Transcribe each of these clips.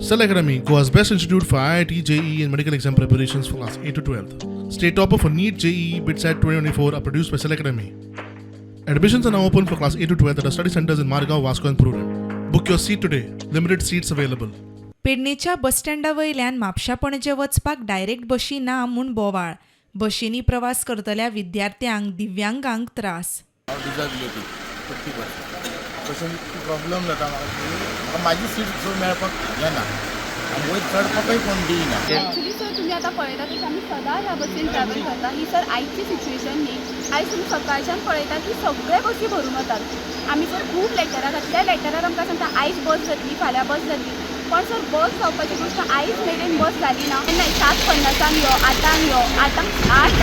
Cell Academy, Goa's best institute for IIT, JEE, and medical exam preparations for class 8 to 12. State topper for NEET, JEE, BITSAT 2024 are produced by Cell Academy. Admissions are now open for class 8 to 12 at our study centers in Margao, Vasco, and Prudent. Book your seat today. Limited seats available. पेडणेच्या बसस्टँडा वयल्यान म्हापशा पणजे वचपाक direct बशी ना म्हूण बोवाळ. बशींनी प्रवास करतल्या विद्यार्थ्यांक, दिव्यांगांक त्रास. हांव डिजबिलिटी 50%. तशें प्रॉब्लम जाता म्हाका की म्हाका म्हाजी सीट सो मेळपाक येना आनी वयर चडपाकय कोण दिना. ॲक्च्युली सर, तुम्ही आता पळयता तशें आमी सदां ह्या बसीन ट्रॅवल करता. ही सर आयची सिच्युएशन न्ही. आयज तुमी सकाळच्यान पळयता की सगळे बसी भरून वतात. आमी सर खूब लेटरां घातल्या. त्या लेटरार आमकां सांगता, आयज बस जातली, फाल्यां बस जातली. पण सर, बस जावपाची गोश्ट, आयज मेरेन बस जाली ना. केन्नाय 7:50 यो, 8 यो, 8,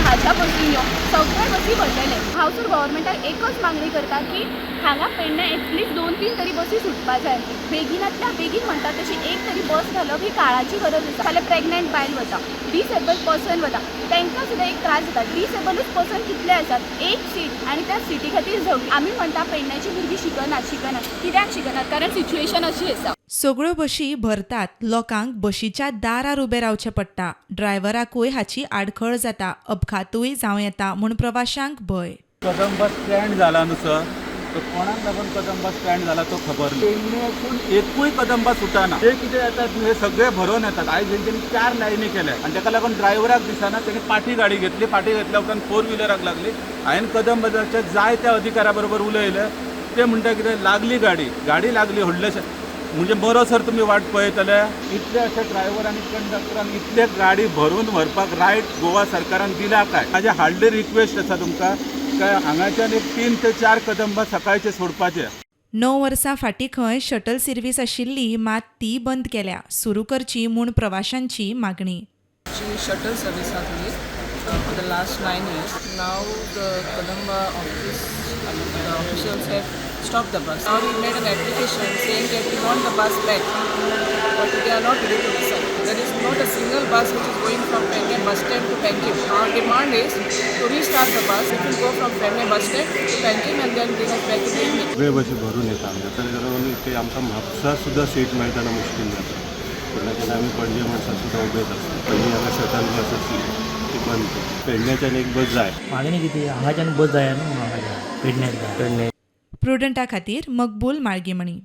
10च्या बसीन यो, सगळे बसी भरलेले. हांव सर गव्हर्मेंटाक एकच मागणी करता की हांगा पेडण्यां एटलिस्ट दोन तीन तरी बसी सुटपा जाय. बेगिनातल्या बेगीन म्हणटा तशी एक तरी बस घालप ही काळाची गरज आसा. फाल्यां प्रेग्नंट बायल वता, डिसेबल पर्सन वता, तांकां सुद्दां एक त्रास जाता. डिसेबलूच पर्सन कितले आसात? एक सीट आनी त्या सिटी खातीर झगडी. आमी म्हणटा पेडण्याची भुरगीं शिकनात, शिकनात. कित्याक शिकनात? कारण सिच्युएशन अशी आसा. सगळ्यो बशी भरतात. लोकांक बशीच्या दारार उबें रावचें पडटा. ड्रायव्हराकूय हाची आडखळ जाता. अपघातूय जावं येता म्हूण प्रवाशांक भंय. कदंबा स्टँड जाला न्हू सर, तो कोणाक लागून कदंबा स्टँड जाला तो खबर ना. पेडण्यासून एकूय कदंबा सुटना. जे कितें येतात न्हू, हे सगळे भरून येतात. आयज हेंच्यांनी चार लायनी केल्या आनी ताका लागून ड्रायव्हराक दिसना. तेणी पाठी गाडी घेतली. पाठी घेतल्या उपरांत फोर व्हिलराक लागली. हांवें कदंबाच्या जाय त्या अधिकाऱ्या बरोबर उलयलें. ते म्हणटा कितें, लागली गाडी, गाडी लागली. व्हडलेशें म्हणजे बरो सर तुमी वाट पळयतले? इतले अशे ड्रायव्हर आनी कंडक्टरान इतले गाडी भरून व्हरपाक रायट गोवा सरकारान दिला काय? म्हाजे हार्डली रिक्वेस्ट आसा तुमकां काय हांगाच्यान एक तीन ते चार कदंबा सकाळचे सोडपाचे. 9 वर्सां फाटीं खंय शटल सर्वीस आशिल्ली, मात ती बंद केल्या. सुरू करची म्हूण प्रवाशांची मागणी. Actually, shuttle service आसली for the last 9 years. Now the Kadamba office, the officials have stopped the bus. Now we made an application saying that we want the bus back, but they are not ready to decide. There is not a single bus which is going from Pernem bus stand to Panjim. Our demand is to restart the bus. It will go from Pernem bus stand to Panjim and then bring us back in the evening. सगळे बसी भरून येता आमच्या. तर ताका लागून ते आमकां म्हापसा सुद्दां सीट मेळटना मुश्कील जाता. केन्ना केन्ना आमी पणजे म्हणसर सुद्दां उबेच आसता. पयलीं हांगा शटल बस आसली, ती बंद केली. पेडण्याच्यान एक बस जाय. मागणी कितें, हांगाच्यान बस जाय न्हू, हांगाच्यान पेडण्याच्यान. प्रुडंटा खातीर मकबूल माळगेमणी.